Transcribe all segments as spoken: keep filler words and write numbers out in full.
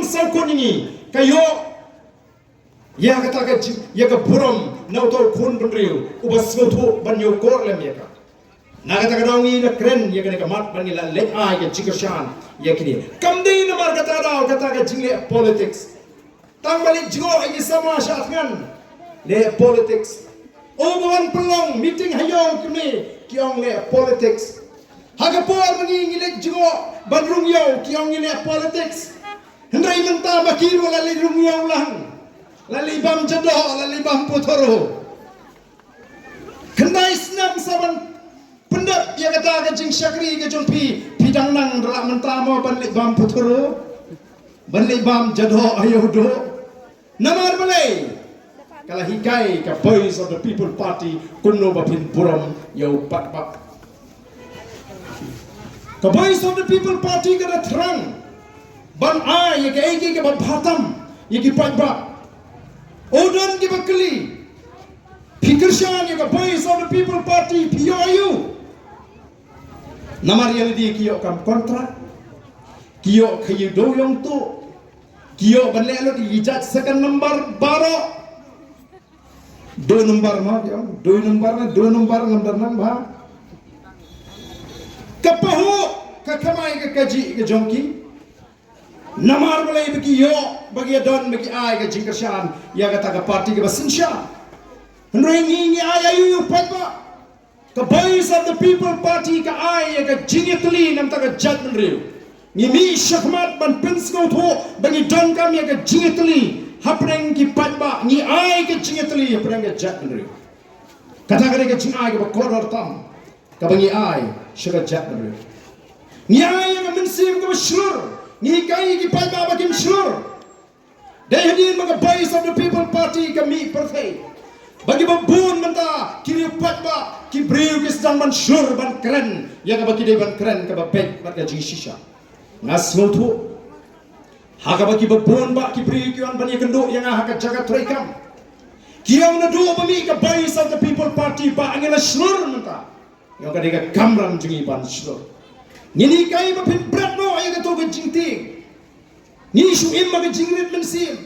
Sawkun ngi ka ïoh ïa kata ka jing, ïa ka burom na uto u khun bynriew uba sngewthuh ban ïoh kor lem ïa ka. Na kata ka daw ngi la kren ïa kane ka mat ban ngi la leit ai ka jingkyrshan ïa kine. Kam dei namar kata ka daw kata ka jingleh politics. Tang ba leit jngoh ïa ki samla sha thngan leh politics. U ba wan pynlong meeting ha ïew kine ki ong leh politics. Ha ka por ma ngi ngi leit jngoh ban rung ïew ki ong ngi leh politics. Hynrei mynta ma ki ruh la leit rung ïew lang. La leit bam jadoh, la leit bam putharo. Khyndai snem sa ban pyndep ïa kata ka jingshakri ka jong phi, phi dang nang da la mynta mo ban leit bam putharo, ban leit bam jadoh ayo doh. Namar balei? Ka la hikai ka Voice of the People Party kumno ba phin burom ïa u paidbah. Ka Voice of the People Party ka da thrang ban ai ïa kaei kaei kaba bha tam ïa ki paidbah. U don kiba kylli, phi kyrshan ïa ka Voice of the People Party phi ïoh aïu? Namar ïa lade ki ïoh kam contract, ki ïoh ka ïa u dewiong tuh, ki ïoh ban leh lut ïa ki jait second number baroh. Dui number ma ki ong, dui number na, dui number ngam da nang bha. Ka pahuh ka kamai ka kajih ka jong ki. Namar balei ba ki ïoh, ba ki ïa don, ba ki ai ka jingkyrshan ïa kata ka party kaba synshar. Hynrei ngi ngi ai aïu ïa u paidbah? Ka Voice of the People Party ka ai ïa ka jingïatylli na ka bynta ka jaitbynriew. Ngi mih shakhmat ban pynsngewthuh ba ngi donkam ïa ka jingïatylli hapdeng ki paidbah, ngi ai ka jingïatylli hapdeng ka jaitbynriew. Kata ka dei ka jingai kaba kordor tam kaba ngi ai sha ka jaitbynriew. Ngi ai ïa ka mynsiem kaba shlur, ngi hikai ïa ki paidbah ba kim shlur. Dei hadien ba ka Voice of the People Party ka mih pyrthei ba kiba bun mynta ki riew paidbah, ki briew ki sdang ban shlur ban kren ïa kaba ki dei ban kren kaba beit bad ka jingshisha. Nga sngewthuh ha kaba kiba bun bah ki briew ki wan ban ïakynduh ïa nga ha ka jaka treikam. Ki ong naduh ba mih ka Voice of the People Party bah ngi la shlur mynta. Ïa ka dei ka kamram jong ngi ban shlur. Ngin hikai ba phin bret noh ïa kato ka jingtieng. Ngi shu im ha ka jingrit mynsiem.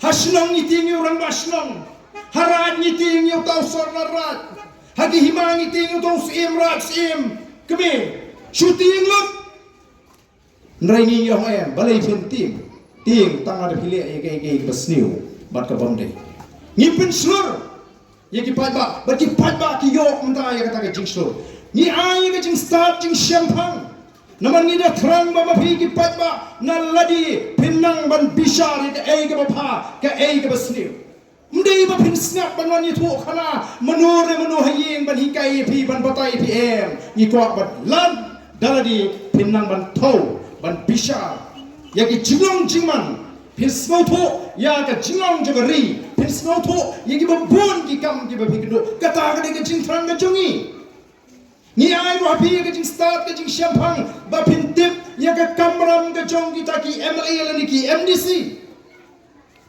Ha shnong ngi tieng ïa u rangbah shnong. Ha raid ngi tieng ïa uta u sordar raid. Ha ki hima ngi tieng ïa uta u syiem raid syiem kmie. Shu tieng lut. Hynrei ngi ïa ong em, balei phin tieng? Tieng tang lada phi leh ïa kaei kaei kaba sniew bad kabym dei. Ngi pynshlur ïa ki paidbah bad ki paidbah ki ïoh mynta ïa kata ka jingshlur. Ngi ai ïa ka jingstad jingshemphang. Namar ngi da thrang ba ma phi ki paidbah na lade phin nang ban bishar ïa kaei kaba bha, kaei kaba sniew. Ym dei ba phin sngap ban wan ïathuh khana mano re mano ha ïing ban hikai ïa phi, ban batai ïa phi, em. Ngi kwah ban lad da lade phin nang ban thew, ban bishar ïa ki jinglong jingman. Phin sngewthuh ïa ka jinglong jong ka ri, phin sngewthuh ïa kiba bun ki kam kiba phi kynduh. Kata ka dei ka jingthrang ka jong ngi. Ngi ai ruh ha phi ka jingstad ka jingshemphang ba phin tip ïa ka kamram ka jong kita ki M L A lane ki M D C.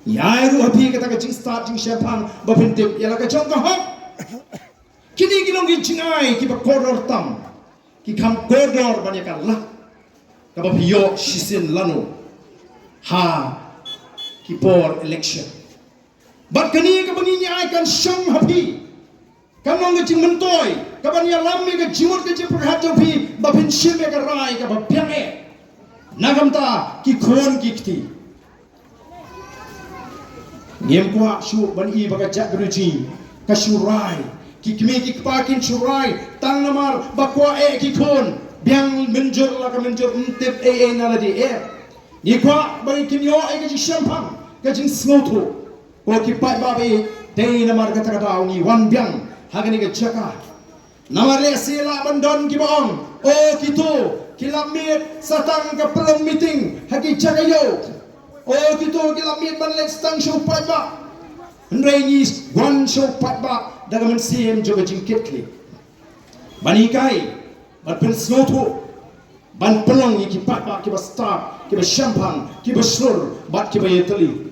Ngi ai ruh ha phi kata ka jingstad jingshemphang ba phin tip ïa la ka jong ka hok. Kine ki long ki jingai kiba kordor tam, ki kham kordor ban ïa ka lad kaba phi ïoh shisien lano ha ki por election. Bad kane kaba ngi ngi ai kan shong ha phi. Kan long ka jingmyntoi kaban ïalam ïa ka jingmut ka jingpyrkhat jong phi ba phin shim ïa ka rai kaba biang eh na ka bynta ki khun ki kti. Ngim kwah shuh ban i ba ka jaitbynriew jong ngi ka shu rai, ki kmie ki kpa kin shu rai tang namar ba kwah eh ki khun. Biang mynjur la ka mynjur, ym tip ei ei na lade eh. Ngi kwah ba kin ïoh ïa ka jingshemphang, ka jingsngewthuh. Ko ki paidbah ba ïeit, dei namar kata ka daw ngi wan biang ha kane ka jaka. Namar lehse lah ban don kiba ong, o kito ki lap miet sa tang ka pynlong meeting ha ki jaka ïew. O kito ki lap miet ban leit tang sha u paidbah. Hynrei ngi wan sha u paidbah da ka mynsiem jong ka jingkitkhlieh, ban hikai, ban pynsngewthuh, ban pynlong ïa ki paidbah kiba stad, kiba shemphang, kiba shlur bad kiba ïatylli.